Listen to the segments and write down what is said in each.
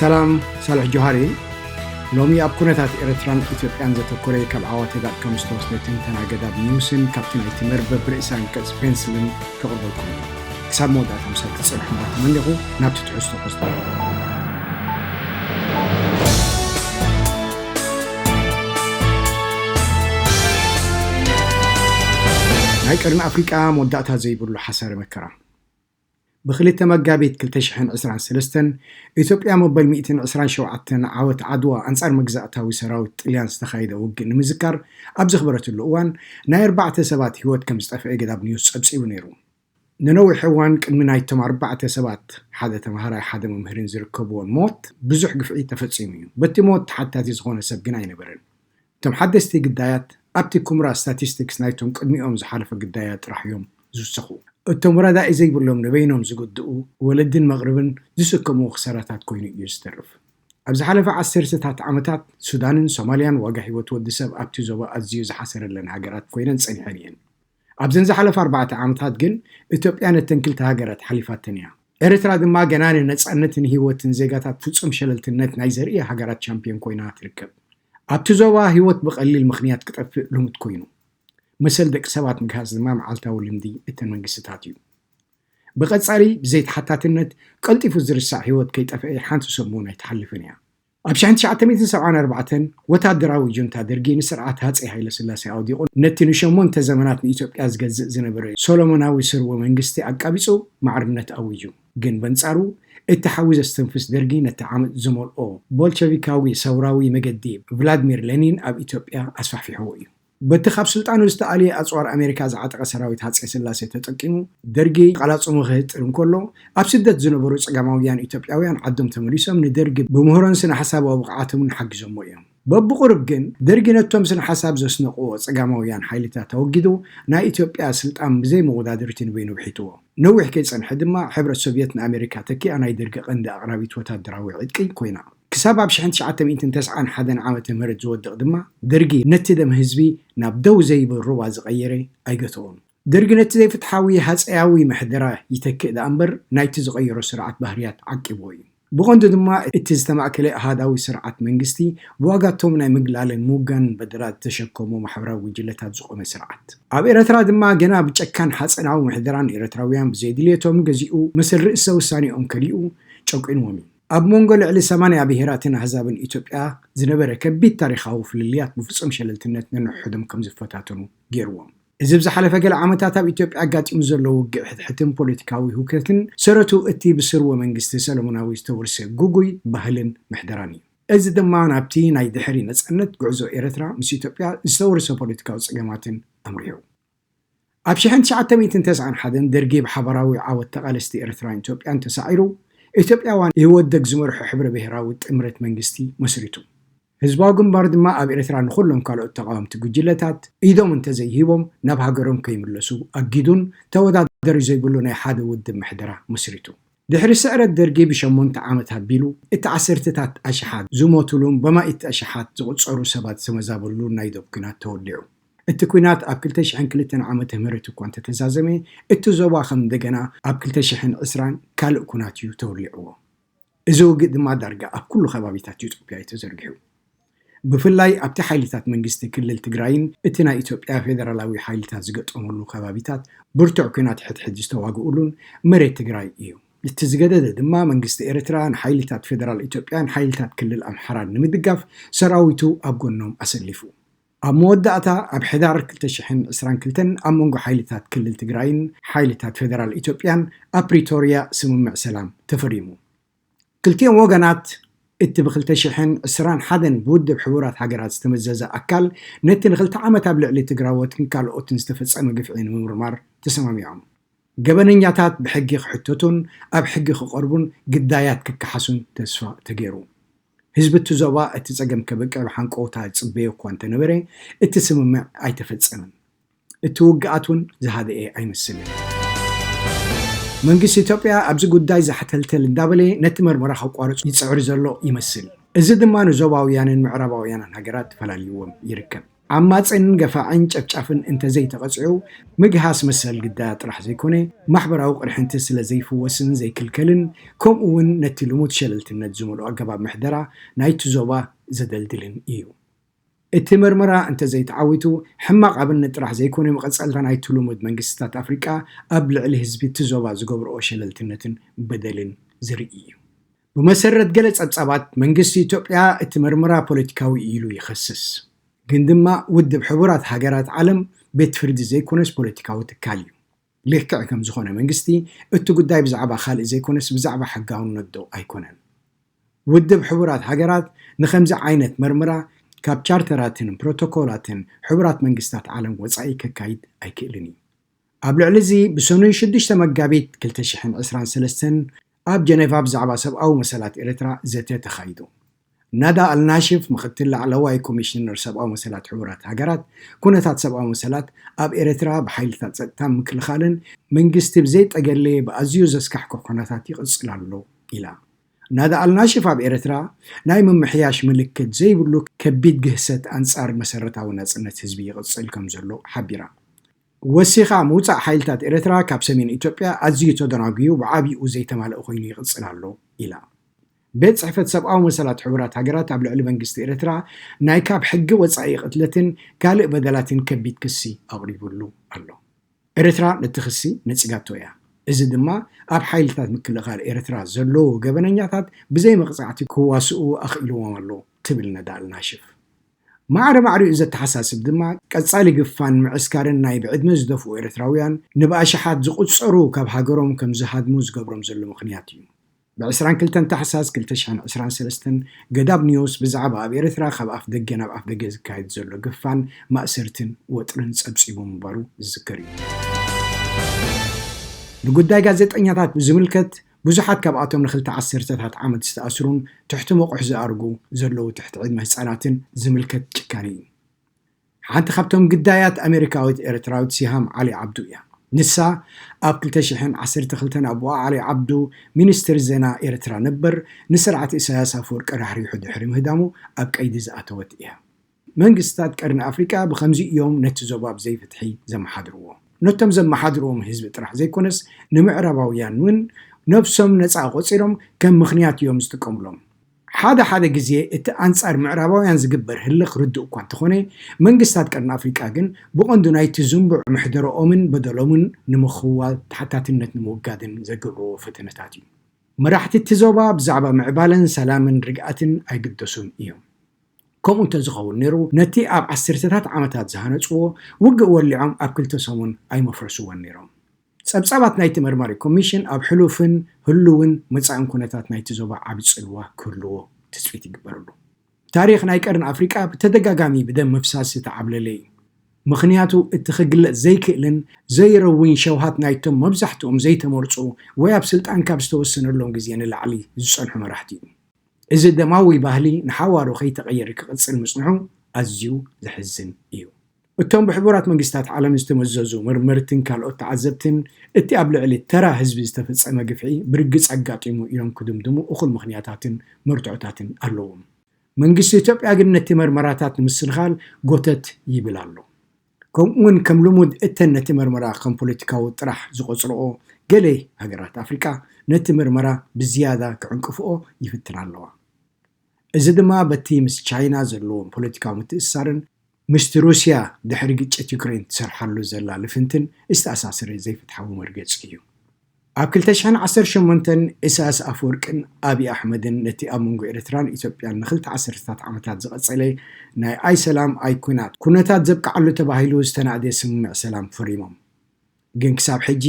ሰላም፣ ሳልሕ ጆሃር እየ። ሎሚ ኣብ ኩነታት ኤርትራን ኢትዮጵያን ዘተኮረ ካብ ዓዋተ ዳት ኮም ዝተወስደ ትንተና ገዳብ ኒውስን ካብቲ ናይቲ መርበብ ርእሰ ኣንቀጽ ፔንስልን ከቕርበልኩም እየ። ክሳብ መወዳእታ ምሳይ ክትጸንሑ እንዳተመኔኹ ናብቲ ትሕዝቶ ክወስደኩም። ናይ ቀርኒ ኣፍሪቃ መወዳእታ ዘይብሉ ሓሳረ መከራ። ብ ክልተ መጋቢት ክልተ ሽሕን ዕስራን ሰለስተን ኢትዮጵያ መበል ሚእትን ዕስራን ሸውዓተን ዓወት ዓድዋ ኣንጻር መግዛእታዊ ሰራዊት ጥልያን ዝተኻየደ ውግእ ንምዝካር ኣብ ዘኽበረትሉ እዋን ናይ ኣርባዕተ ሰባት ህይወት ከም ዝጠፍአ ገዳብ ኒውስ ጸብጺቡ ነይሩ። ንነዊሕ እዋን ቅድሚ ናይቶም ኣርባዕተ ሰባት ሓደ ተምሃራይ ሓደ መምህርን ዝርከብዎን ሞት ብዙሕ ግፍዒ ተፈጺሙ እዩ። በቲ ሞት ተሓታቲ ዝኾነ ሰብ ግን ኣይነበረን። እቶም ሓደስቲ ግዳያት ኣብቲ ኩምራ ስታቲስቲክስ ናይቶም ቅድሚኦም ዝሓለፈ ግዳያት ጥራሕ እዮም ዝውሰኹ። እቶም ረዳኢ ዘይብሎም ንበይኖም ዝጉድኡ ወለድን መቕርብን ዝስከምዎ ክሳራታት ኮይኑ እዩ ዝተርፍ። ኣብ ዝሓለፈ ዓሰርተታት ዓመታት ሱዳንን ሶማልያን ዋጋ ህይወት ወዲ ሰብ ኣብቲ ዞባ ኣዝዩ ዝሓሰረለን ሃገራት ኮይነን ጸኒሐን እየን። ኣብዘን ዝሓለፈ ኣርባዕተ ዓመታት ግን ኢትዮጵያ ነተን ክልተ ሃገራት ሓሊፋተን እያ። ኤርትራ ድማ ገና ንነጻነትን ህይወትን ዜጋታት ፍጹም ሸለልትነት ናይ ዘርኢ ሃገራት ቻምፒዮን ኮይና ትርከብ። ኣብቲ ዞባ ህይወት ብቐሊል ምኽንያት ክጠፍእ ልሙድ ኮይኑ፣ መሰል ደቂ ሰባት ምግሃስ ድማ መዓልታዊ ልምዲ እተን መንግስትታት እዩ። ብቐጻሊ ብዘይተሓታትነት ቀልጢፉ ዝርሳዕ ህይወት ከይጠፍአ ሓንቲ ሰሙን ኣይትሓልፍን እያ። ኣብ ሽሕን ትሽዓተ ሚእትን ሰብዓን ኣርባዕተን ወታደራዊ ጁንታ ደርጊ ንስርዓት ሃጸይ ሃይለስላሴ ኣውዲቑ ነቲ ንሸሞንተ ዘመናት ንኢትዮጵያ ዝገዝእ ዝነበረ ሶሎሞናዊ ስርወ መንግስቲ ኣቃቢጹ ማዕርነት ኣዊጁ። ግን በንጻሩ እቲ ሓዊ ዘስተንፍስ ደርጊ ነቲ ዓመጽ ዝመልኦ ቦልሸቪካዊ ሰውራዊ መገዲ ቭላድሚር ሌኒን ኣብ ኢትዮጵያ ኣስፋሕፊሕዎ እዩ። በቲ ካብ ስልጣኑ ዝተኣልየ ኣጽዋር ኣሜሪካ ዝዓጠቐ ሰራዊት ሃጸይ ስላሴ ተጠቂሙ ደርጊ ቃላጽሙ ክህጥር እንከሎ፣ ኣብ ስደት ዝነበሩ ጸጋማውያን ኢትዮጵያውያን ዓዶም ተመሊሶም ንደርጊ ብምህሮን ስነ ሓሳባዊ ብቕዓቶምን ሓጊዞሞ እዮም። በብቑሩብ ግን ደርጊ ነቶም ስነ ሓሳብ ዘስነቕዎ ጸጋማውያን ሓይልታት ኣወጊዱ ናይ ኢትዮጵያ ስልጣን ብዘይ መወዳድርቲ ንበይኑ ብሒትዎ። ነዊሕ ከይጸንሐ ድማ ሕብረት ሶቭየት ንኣሜሪካ ተኪኣ ናይ ደርጊ ቀንዲ ኣቕራቢት ወታደራዊ ዕጥቂ ኮይና። ክሳብ ኣብ ሽሕን ትሽዓተ ሚእትን ተስዓን ሓደን ዓመተ ምህረት ዝወድቕ ድማ ደርጊ ነቲ ደም ህዝቢ ናብ ደው ዘይብል ሩባ ዝቐየረ ኣይገትኦን። ደርጊ ነቲ ዘይፍትሓዊ ሃጸያዊ ምሕደራ ይተክእ ደኣ እምበር ናይቲ ዝቐየሮ ስርዓት ባህርያት ዓቂብዎ እዩ። ብቐንዱ ድማ እቲ ዝተማእከለ ኣሃዳዊ ስርዓት መንግስቲ ብዋጋቶም ናይ ምግላልን ምውጋንን በደላት ዝተሸከሙ ማሕበራዊ ጉጅለታት ዝቖመ ስርዓት። ኣብ ኤርትራ ድማ ገና ብጨካን ሓጸናዊ ምሕደራ ንኤርትራውያን ብዘይድልየቶም ገዚኡ መሰል ርእሰ ውሳኔኦም ከሊኡ ጨቂንዎም እዩ። ኣብ መንጎ ልዕሊ ሰማንያ ብሄራትን ኣህዛብን ኢትዮጵያ ዝነበረ ከቢድ ታሪኻዊ ፍልልያት ብፍጹም ሸለልትነት ነንሕድሕዶም ከም ዝፈታተኑ ገይርዎም። እዚ ብዝሓለፈ ገለ ዓመታት ኣብ ኢትዮጵያ ኣጋጢሙ ዘሎ ውግእ ሕትሕትን ፖለቲካዊ ህውከትን ሰረቱ እቲ ብስርወ መንግስቲ ሰለሞናዊ ዝተወርሰ ጉጉይ ባህልን ምሕደራን እዩ። እዚ ድማ ናብቲ ናይ ድሕሪ ነጻነት ጉዕዞ ኤርትራ ምስ ኢትዮጵያ ዝተወርሰ ፖለቲካዊ ጸገማትን ኣምሪሑ። ኣብ ሽሕን ትሽዓተ ሚእትን ተስዓን ሓደን ደርጊ ብሓባራዊ ዓወት ተቓለስቲ ኤርትራን ኢትዮጵያን ተሳዒሩ፣ ኢትዮጵያውያን ኢህወደግ ዝመርሖ ሕብረ ብሄራዊ ጥምረት መንግስቲ መስሪቱ። ህዝባዊ ግንባር ድማ ኣብ ኤርትራ ንኹሎም ካልኦት ተቓወምቲ ጉጅለታት ኢዶም እንተዘይሂቦም ናብ ሃገሮም ከይምለሱ ኣጊዱን ተወዳዳሪ ዘይብሉ ናይ ሓደ ውድብ ምሕደራ መስሪቱ። ድሕሪ ስዕረት ደርጊ ብሸሞንተ ዓመት ኣቢሉ እቲ ዓሰርተታት ኣሽሓት ዝሞቱሉን በማኢት ኣሽሓት ዝቑጸሩ ሰባት ዝተመዛበሉሉን ናይ ዶብ ኲናት ተወሊዑ። እቲ ኲናት ኣብ ክልተ ሽሕን ክልተን ዓመተ ምህረት እኳ እንተተዛዘመ፣ እቲ ዞባ ከም እንደገና ኣብ ክልተ ሽሕን ዕስራን ካልእ ኲናት እዩ ተወሊዕዎ። እዚ ውግእ ድማ ዳርጋ ኣብ ኩሉ ከባቢታት ኢትዮጵያ እዩ ተዘርጊሑ። ብፍላይ ኣብቲ ሓይልታት መንግስቲ ክልል ትግራይን እቲ ናይ ኢትዮጵያ ፌደራላዊ ሓይልታት ዝገጠመሉ ከባቢታት ብርቱዕ ኲናት ሕድሕድ ዝተዋግኡሉን መሬት ትግራይ እዩ። እቲ ዝገደደ ድማ መንግስቲ ኤርትራ ንሓይልታት ፌደራል ኢትዮጵያን ሓይልታት ክልል ኣምሓራን ንምድጋፍ ሰራዊቱ ኣብ ጎኖም ኣሰሊፉ። ኣብ መወዳእታ ኣብ ሕዳር ክልተ ሽሕን ዕስራን ክልተን ኣብ መንጎ ሓይልታት ክልል ትግራይን ሓይልታት ፌደራል ኢትዮጵያን ኣብ ፕሪቶርያ ስምምዕ ሰላም ተፈሪሙ። ክልቲኦም ወገናት እቲ ብ ክልተ ሽሕን ዕስራን ሓደን ብውድብ ሕቡራት ሃገራት ዝተመዘዘ ኣካል ነቲ ንክልተ ዓመት ኣብ ልዕሊ ትግራዎትን ካልኦትን ዝተፈጸመ ግፍዒ ንምምርማር ተሰማሚዖም። ገበነኛታት ብሕጊ ክሕተቱን ኣብ ሕጊ ክቐርቡን ግዳያት ክከሓሱን ተስፋ ተገይሩ። ህዝቢ እቲ ዞባ እቲ ጸገም ከብቅዕ ብሓንቀውታ ዝጽበዮ እኳ እንተነበረ፣ እቲ ስምምዕ ኣይተፈጸመን። እቲ ውግኣት እውን ዝሃደኤ ኣይመስልን። መንግስቲ ኢትዮጵያ ኣብዚ ጉዳይ ዛሕተልተል እንዳበለ ነቲ መርመራ ከቋርጹ ይጽዕር ዘሎ ይመስል። እዚ ድማ ንዞባውያንን ምዕራባውያንን ሃገራት ተፈላልይዎም ይርከብ። ዓማፅን ገፋዕን ጨፍጫፍን እንተዘይተቐፂዑ፣ ምግሃስ መሰል ግዳያት ጥራሕ ዘይኮነ፣ ማሕበራዊ ቅርሕንቲ ስለ ዘይፍወስን ዘይክልከልን፣ ከምኡ እውን ነቲ ልሙድ ሸለልትነት ዝመልኦ ኣገባብ ምሕደራ ናይቲ ዞባ ዘደልድልን እዩ። እቲ መርመራ እንተዘይተዓዊቱ፣ ሕማቕ ኣብነት ጥራሕ ዘይኮነ፣ መቐጸልታ ናይቲ ልሙድ መንግስትታት ኣፍሪቃ ኣብ ልዕሊ ህዝቢ እቲ ዞባ ዝገብርኦ ሸለልትነትን በደልን ዝርኢ እዩ። ብመሰረት ገለ ጸብጻባት፣ መንግስቲ ኢትዮጵያ እቲ መርመራ ፖለቲካዊ ኢሉ ይኸስስ። ግን ድማ ውድብ ሕቡራት ሃገራት ዓለም ቤት ፍርዲ ዘይኮነስ ፖለቲካዊ ትካል እዩ። ልክዕ ከም ዝኾነ መንግስቲ፣ እቲ ጉዳይ ብዛዕባ ካልእ ዘይኮነስ ብዛዕባ ሕጋውነት ዶ ኣይኮነን? ውድብ ሕቡራት ሃገራት ንኸምዚ ዓይነት መርመራ ካብ ቻርተራትን ፕሮቶኮላትን ሕቡራት መንግስታት ዓለም ወጻኢ ከካይድ ኣይክእልን እዩ። ኣብ ልዕሊ እዚ ብሰኑይ ሽዱሽተ መጋቢት ክልተ ሽሕን ዕስራን ሰለስተን ኣብ ጀኔቫ ብዛዕባ ሰብኣዊ መሰላት ኤርትራ ዘተ ተኻይዱ። ናዳ ኣልናሽፍ ምኽትል ላዕለዋይ ኮሚሽነር ሰብኣዊ መሰላት ሕቡራት ሃገራት ኩነታት ሰብኣዊ መሰላት ኣብ ኤርትራ ብሓይልታት ጸጥታ ምክልኻልን መንግስቲ ብዘይጠገለየ ብኣዝዩ ዘስካሕክሕ ኩነታት ይቕጽል ኣሎ ኢላ። ናዳ ኣልናሽፍ ኣብ ኤርትራ ናይ ምምሕያሽ ምልክት ዘይብሉ ከቢድ ግህሰት ኣንጻር መሰረታዊ ናጽነት ህዝቢ ይቕጽል ከም ዘሎ ሓቢራ። ወሲኻ ምውጻእ ሓይልታት ኤርትራ ካብ ሰሜን ኢትዮጵያ ኣዝዩ ተደናጉዩ ብዓቢኡ ዘይተማልአ ኮይኑ ይቕጽል ኣሎ ኢላ። ቤት ጽሕፈት ሰብኣዊ መሰላት ሕቡራት ሃገራት ኣብ ልዕሊ መንግስቲ ኤርትራ ናይ ካብ ሕጊ ወጻኢ ቅትለትን ካልእ በደላትን ከቢድ ክሲ ኣቕሪቡሉ ኣሎ። ኤርትራ ነቲ ክሲ ነጺጋቶ እያ። እዚ ድማ ኣብ ሓይልታት ምክልኻል ኤርትራ ዘለዉ ገበነኛታት ብዘይ መቕጻዕቲ ክዋስኡ ኣኽኢልዎም ኣሎ ትብል ነዳ ኣልናሽፍ። ማዕረ ማዕሪኡ ዘተሓሳስብ ድማ ቀጻሊ ግፋን ምዕስካርን ናይ ብዕድመ ዝደፍኡ ኤርትራውያን ንብኣሽሓት ዝቑጸሩ ካብ ሃገሮም ከም ዝሃድሙ ዝገብሮም ዘሎ ምኽንያት እዩ። ብ ዕስራን ክልተን ታሕሳስ ክልተ ሽሕን ዕስራን ሰለስተን ገዳብ ኒውስ ብዛዕባ ኣብ ኤርትራ ካብ ኣፍ ደገ ናብ ኣፍ ደገ ዝካየድ ዘሎ ግፋን ማእሰርትን ወጥርን ጸብጺቡ ምንባሩ ዝዝከር እዩ። ንጉዳይ ጋዜጠኛታት ብዝምልከት ብዙሓት ካብኣቶም ንክልተ ዓሰርተታት ዓመት ዝተኣስሩን ትሕቲ መቑሕ ዝኣርጉ ዘለዉ ትሕቲ ዕድመ ህጻናትን ዝምልከት ጭካኔ እዩ። ሓንቲ ካብቶም ግዳያት ኣሜሪካዊት ኤርትራዊት ሲሃም ዓሊ ዓብዱ እያ። ንሳ ኣብ ክልተ ሽሕን ዓሰርተ ክልተን ኣቦኣ ዓሊ ዓብዱ ሚኒስትር ዜና ኤርትራ ነበር ንስርዓት ኢሳያስ ኣፈወርቂ ራሕሪሑ ድሕሪ ምህዳሙ ኣብ ቀይዲ ዝኣተወት እያ። መንግስታት ቀርኒ ኣፍሪቃ ብኸምዚ እዮም ነቲ ዞባ ብዘይፍትሒ ዘመሓድርዎ። ነቶም ዘመሓድርዎም ህዝቢ ጥራሕ ዘይኮነስ ንምዕራባውያን እውን ነብሶም ነጻ ቆጺሮም ከም ምኽንያት እዮም ዝጥቀምሎም። ሓደ ሓደ ግዜ እቲ ኣንጻር ምዕራባውያን ዝግበር ህልኽ ርዱእ እኳ እንተኾነ፣ መንግስታት ቀርኒ ኣፍሪቃ ግን ብቐንዱ ናይቲ ዝንቡዕ መሕደረኦምን በደሎምን ንምኽዋል ተሓታትነት ንምውጋድን ዘገብርዎ ፈተነታት እዩ። መራሕቲ እቲ ዞባ ብዛዕባ ምዕባለን ሰላምን ርግኣትን ኣይግደሱን እዮም። ከምኡ እንተዝኸውን ነይሩ፣ ነቲ ኣብ ዓሰርተታት ዓመታት ዝሃነጽዎ ውግእ ወሊዖም ኣብ ክልተ ሰሙን ኣይመፍረስዎን ነይሮም። ጸብጻባት ናይቲ መርማሪ ኮሚሽን ኣብ ሕሉፍን ህሉውን መጻእን ኩነታት ናይቲ ዞባ ዓቢ ጽልዋ ክህልዎ ትጽቢት ይግበረሉ። ታሪኽ ናይ ቀርኒ ኣፍሪቃ ብተደጋጋሚ ብደም ምፍሳስ ዝተዓብለለ እዩ። ምኽንያቱ እቲ ክግለጽ ዘይክእልን ዘይረውን ሸውሃት ናይቶም መብዛሕትኦም ዘይተመርጹ ወይ ኣብ ስልጣን ካብ ዝተወሰነሎም ግዜ ንላዕሊ ዝጸንሑ መራሕቲ እዩ። እዚ ደማዊ ባህሊ ንሓዋሩ ከይተቐየረ ክቕጽል ምጽንሑ ኣዝዩ ዘሕዝን እዩ። እቶም ብሕቡራት መንግስታት ዓለም ዝተመዘዙ መርመርትን ካልኦት ተዓዘብትን እቲ ኣብ ልዕሊ ተራ ህዝቢ ዝተፈጸመ ግፍዒ ብርግጽ ኣጋጢሙ ኢሎም ክድምድሙ እኹል ምኽንያታትን መርትዖታትን ኣለዎም። መንግስቲ ኢትዮጵያ ግን ነቲ መርመራታት ንምስንኻል ጎተት ይብል ኣሎ። ከምኡውን ከም ልሙድ እተን ነቲ መርመራ ከም ፖለቲካዊ ጥራሕ ዝቖጽርኦ ገለ ሃገራት ኣፍሪቃ ነቲ መርመራ ብዝያዳ ክዕንቅፍኦ ይፍትና ኣለዋ። እዚ ድማ በቲ ምስ ቻይና ዘለዎም ፖለቲካዊ ምትእስሳርን ምስቲ ሩስያ ድሕሪ ግጭት ዩክሬን ትሰርሓሉ ዘላ ልፍንትን ዝተኣሳሰረ ዘይፍትሓዊ መርገጺ እዩ። ኣብ ክልተ ሽሕን ዓሰርተ ሸሞንተን ኢሳያስ ኣፈወርቅን ኣብይ ኣሕመድን ነቲ ኣብ መንጎ ኤርትራን ኢትዮጵያን ንክልተ ዓሰርተታት ዓመታት ዝቐጸለ ናይ ኣይ ሰላም ኣይ ኩናት ኩነታት ዘብቅዓሉ ተባሂሉ ዝተናእደ ስምምዕ ሰላም ፈሪሞም። ግን ክሳብ ሕጂ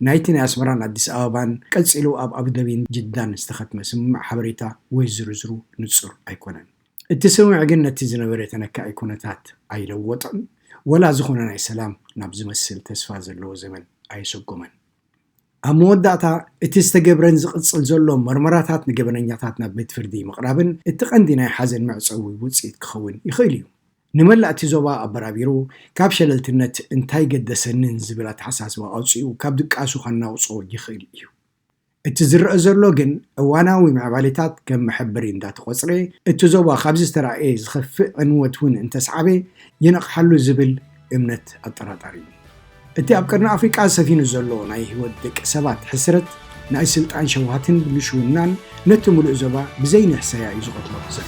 ናይቲ ናይ ኣስመራን ኣዲስ ኣበባን ቀጺሉ ኣብ ኣቡደቢን ጅዳን ዝተኸትመ ስምምዕ ሓበሬታ ወይ ዝርዝሩ ንጹር ኣይኮነን። እቲ ስምምዕ ግን ነቲ ዝነበረ ተነካኢ ኩነታት ኣይለወጠን፣ ወላ ዝኾነ ናይ ሰላም ናብ ዝመስል ተስፋ ዘለዎ ዘመን ኣየሰጎመን። ኣብ መወዳእታ፣ እቲ ዝተገብረን ዝቕጽል ዘሎ መርመራታት ንገበነኛታት ናብ ቤት ፍርዲ ምቕራብን እቲ ቀንዲ ናይ ሓዘን መዕጸዊ ውጽኢት ክኸውን ይኽእል እዩ። ንመላእ እቲ ዞባ ኣበራቢሩ፣ ካብ ሸለልትነት እንታይ ገደሰንን ዝብል ኣተሓሳስባ ኣውጺኡ ካብ ድቃሱ ከናውጾ ይኽእል እዩ። እቲ ዝረአ ዘሎ ግን እዋናዊ ምዕባሌታት ከም መሐበሪ እንዳተቖጽረ፣ እቲ ዞባ ካብዚ ዝተራእየ ዝኸፍእ ዕንወት እውን እንተስዓበ ይነቕሓሉ ዝብል እምነት ኣጠራጣሪ እዩ። እቲ ኣብ ቀርኒ ኣፍሪቃ ሰፊኑ ዘሎ ናይ ህይወት ደቂ ሰባት ሕስረት፣ ናይ ስልጣን ሸውሃትን ብልሽውናን ነቲ ምሉእ ዞባ ብዘይንሕሰያ እዩ ዝቐትሎ ዘሎ።